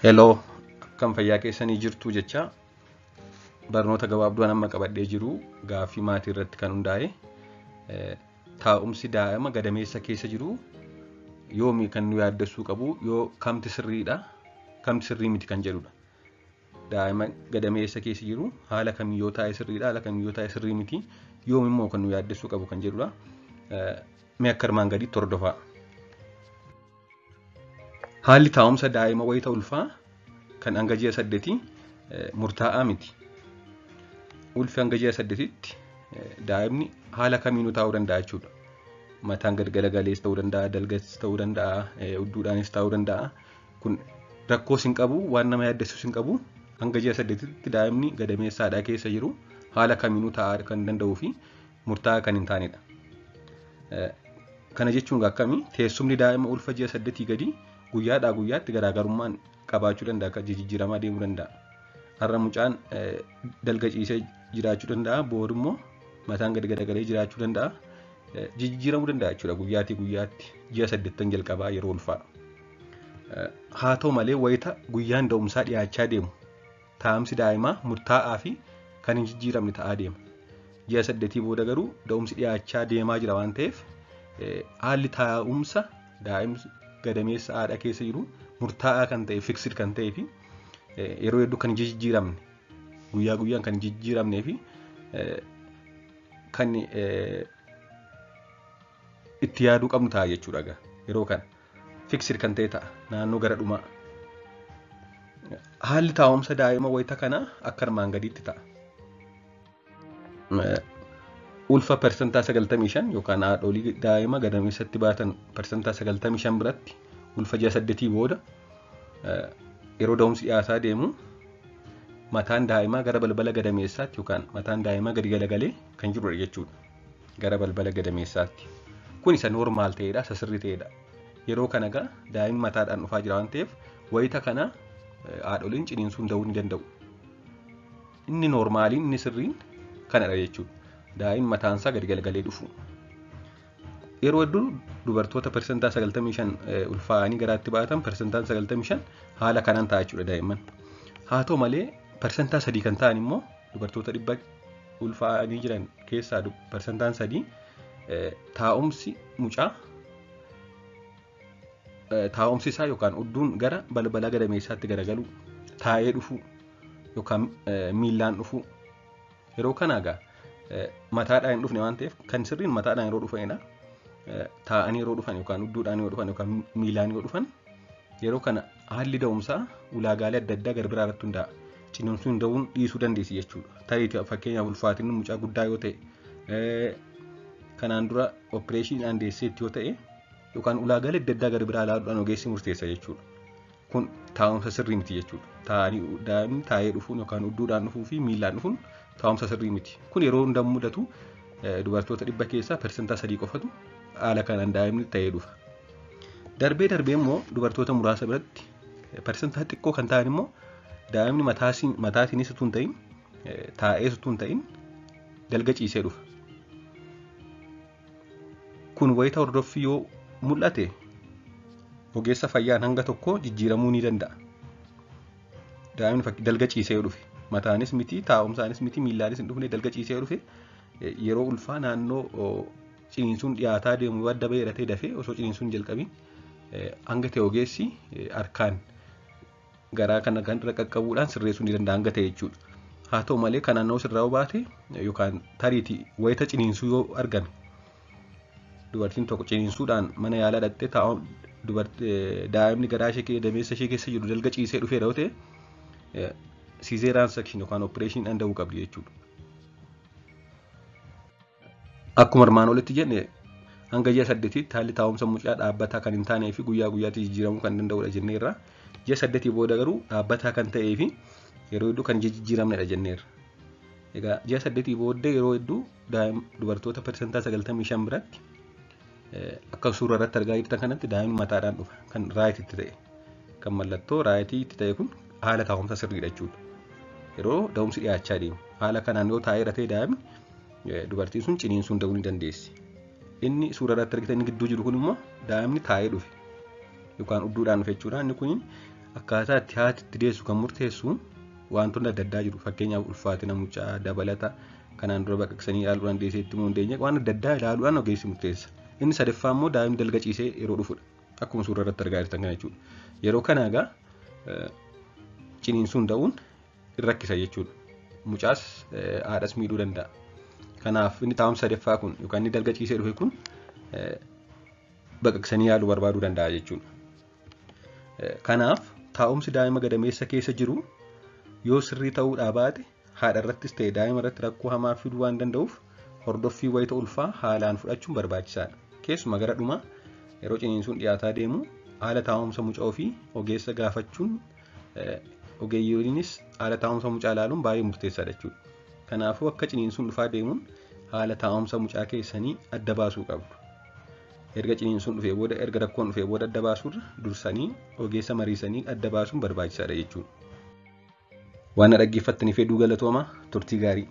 Hello, akkam fayyaa keessanii jirtu jecha barnoota gabaabduu amma qabadhee jiru gaaffii maatii irratti kan hundaa'e taa'umsi daa'ima gadameessa keessa jiru yoomi kan nu yaaddessuu qabu yoo kamti sirriidha kamti sirrii miti kan jedhudha. Daa'ima gadameessa keessa jiru haala kamiin yoo taa'e sirriidha, haala kamiin yoo taa'e sirrii miti, yoom immoo kan nu yaaddessuu qabu kan jedhudha. Mee akka armaan gadiitti hordofaa. Haalli taa'umsa daa'ima wayita ulfaa kan hanga ji'a 8 murtaa'aa miti. Ulfi hanga ji'a 8tti daa'imni haala kamiinuu taa'uu danda'a jechuudha. Mataan gad galagalees ta'uu danda'a, dalgas ta'uu danda'a, udduudhaanis ta'uu danda'a. Kun rakkoos hin qabu, waan nama yaaddessus hin qabu. Hanga ji'a 8tti daa'imni gadameessa haadhaa keessa jiru haala kamiinuu taa'aa kan danda'uu fi murtaa'aa kan hin taanedha. Kana jechuun akkamii teessumni daa'ima ulfa ji'a 8 gadi guyyaadhaa guyyaatti garaagarummaan qabaachuu danda'a, akka jijjiiramaa deemuu danda'a. Har'a mucaan dalga ciisee jiraachuu danda'a, boor immoo mataan gad garagalee jiraachuu danda'a. Jijjiiramuu danda'a jechuudha guyyaatii guyyaatti ji'a 8 jalqabaa yeroo ulfaa. Haa ta'u malee wayita guyyaan da'umsaa dhiyaachaa deemu taa'umsi daa'imaa murtaa'aa fi kan hin jijjiiramne ta'aa deema. Ji'a 8 booda garuu da'umsi dhiyaachaa deemaa jira waan ta'eef haalli taa'umsa daa'imsi gadameessa haadha keessa jiru murtaa'aa kan ta'e, fixed kan ta'ee fi yeroo hedduu kan jijjiiramne, guyyaa guyyaan kan jijjiiramnee fi kan itti yaaduu qabnu ta'a jechuudha egaa yeroo kana fixed kan ta'e ta'a naannoo gara dhumaa. Haalli taa'umsa daa'ima wayita kanaa akka armaan gadiitti ta'a. Ulfa 95% yookaan haadholii daa'ima gadameessatti baatan 95% biratti ulfa ji'a 8 booda yeroo da'umsi dhiyaataa deemu mataan daa'imaa gara balbala gadameessaatti yookaan mataan daa'imaa gadi galagalee kan jirudha jechuudha. Gara balbala gadameessaatti. Kun isa normaal ta'edha, isa sirrii ta'edha. Yeroo kana egaa daa'imni mataadhaan dhufaa jira waan ta'eef wayita kana haadholiin ciniinsuun da'uu ni danda'u. Inni normaaliin inni sirriin kanadha jechuudha. Daa'imni mataansaa gadi galagalee dhufu. Yeroo hedduu dubartoota 95% ulfaa'anii garaatti baatan 95% haala kanaan ta'a jechuudha daa'imman. Haa ta'u malee 3% kan ta'an immoo dubartoota 100 ulfaa'anii jiran keessaa 3% taa'umsi mucaa taa'umsi isaa yookaan udduun gara balbala gadameessaatti garagalu taa'ee dhufu yookaan miillaan dhufu. Yeroo kana egaa mataadhaan hin dhufne waan ta'eef kan sirriin mataadhaan yeroo dhufanidha. Taa'anii yeroo dhufan yookaan udduudhaan yeroo dhufan yookaan miilaan yeroo dhufan yeroo kana haalli da'umsaa ulaagaalee adda addaa gara biraa irratti hundaa'a. Ciniinsuun da'uun dhiisuu dandeessi jechuudha. Tarii fakkeenyaaf ulfaatinni mucaa guddaa yoo ta'e, kanaan dura opereeshiniidhaan deesseetti yoo ta'e yookaan ulaagaalee adda addaa gara biraa ilaaluudhaan ogeessi murteessa jechuudha. Kun taa'umsa sirrii miti jechuudha. Taa'anii daa'imni taa'ee dhufuun yookaan udduudhaan dhufuu fi miilaan dhufuun taa'umsa sirrii miti. Kun yeroo hunda mudatu dubartoota 100 keessaa 3% qofatu haala kanaan daa'imni ta'ee dhufa. Darbee darbee immoo dubartoota muraasa biratti persentaa xiqqoo kan ta'an immoo daa'imni mataasiinis utuu hin ta'in taa'ees utuu hin ta'in dalga ciisee dhufa. Kun wayita hordoffii yoo mul'ate ogeessa fayyaan hanga tokko jijjiiramuu ni danda'a. Daa'imni dalga ciisee dhufe mataanis miti taa'umsaanis miti miillaanis hin dhufne dalga ciisee dhufe yeroo ulfaa naannoo ciniinsuun dhiyaataa deemu yoo adda bahee ta'e dafee osoo ciniinsuun jalqabiin hanga ta'e ogeessi harkaan garaa kana kan irra qaqqabuudhaan sirreessuu ni danda'a hanga ta'e jechuudha. Haa ta'u malee kan naannoo sirraa baate yookaan tariitii wayita ciniinsuu yoo argame dubartiin tokko ciniinsuudhaan mana yaalaa dhaqxee daa'imni garaa ishee gadameessa ishee keessa jiru dalga ciisee dhufeera yoo ta'e sizeeraan sekshin yookaan opereeshiniidhaan da'uu qabdi jechuudha. Akkuma armaan olitti jenne hanga ji'a 8tti haalli taa'umsa mucaa dhaabbataa kan hin taanee fi guyyaa guyyaatti jijjiiramuu kan danda'udha jenneerra. Ji'a 8 booda garuu dhaabbataa kan ta'ee fi yeroo hedduu kan jijjiiramnedha jenneerra. Egaa ji'a 8 booddee yeroo hedduu dubartoota 95% biratti akka suura irratti argaa jirtan kanatti daa'imni mataadhaan dhufa kan raayititti ta'e kan mallattoo raayitiitti ta'e kun haala taa'umsa sirriidha jechuudha. Yeroo da'umsi dhiyaachaa deemu haala kanaan yoo taa'eera ta'e daa'imni dubartiin sun ciniinsuun da'uu ni dandeessi. Inni suura irratti argitan gidduu jiru kun immoo daa'imni taa'ee dhufe yookaan udduudhaan dhufe jechuudha. Inni kun Akkaataa itti haati itti deessu kan murteessu wantoonni adda addaa jiru. Fakkeenyaaf ulfaatina mucaa dabalata kanaan dura baqaqsanii ilaaluudhaan deessee itti himuu hin dandeenye waan adda addaa ilaaluudhaan ogeessi murteessa. Inni sadaffaa immoo daa'imni dalga ciisee yeroo dhufudha. Akkuma suura irratti argaa jirtan kana jechuudha. Yeroo kana egaa ciniinsuun da'uun in rakkisa jechuudha. Mucaas haadhas miidhuu danda'a. Kanaaf inni taa'umsa sadaffaa kun yookaan inni dalga ciisee dhufe kun baqaqsanii yaaluu barbaaduu danda'a jechuudha. Kanaaf taa'umsi daa'ima gadameessa keessa jiru yoo sirrii ta'uudhaa baate haadha irrattis ta'e daa'ima irratti rakkoo hamaa fiduu waan danda'uuf hordoffii wayita ulfaa haalaan fudhachuun barbaachisaadha. Keessumaa gara dhumaa yeroo ciniinsuun dhiyaataa deemu haala taa'umsa mucaa ofii ogeessa gaafachuun ogeeyyiinis haala taa'umsa mucaa ilaaluun baay'ee murteessaadha jechuudha. Kanaafuu akka ciniinsuun dhufaa deemuun haala taa'umsa mucaa keessanii adda baasuu qabdu. Erga ciniinsuun dhufee booda erga rakkoon dhufee booda adda baasuurra dursanii ogeessa mariisanii adda baasuun barbaachisaadha jechuudha. Waan na dhaggeeffattaniif hedduu galatooma turtii gaarii.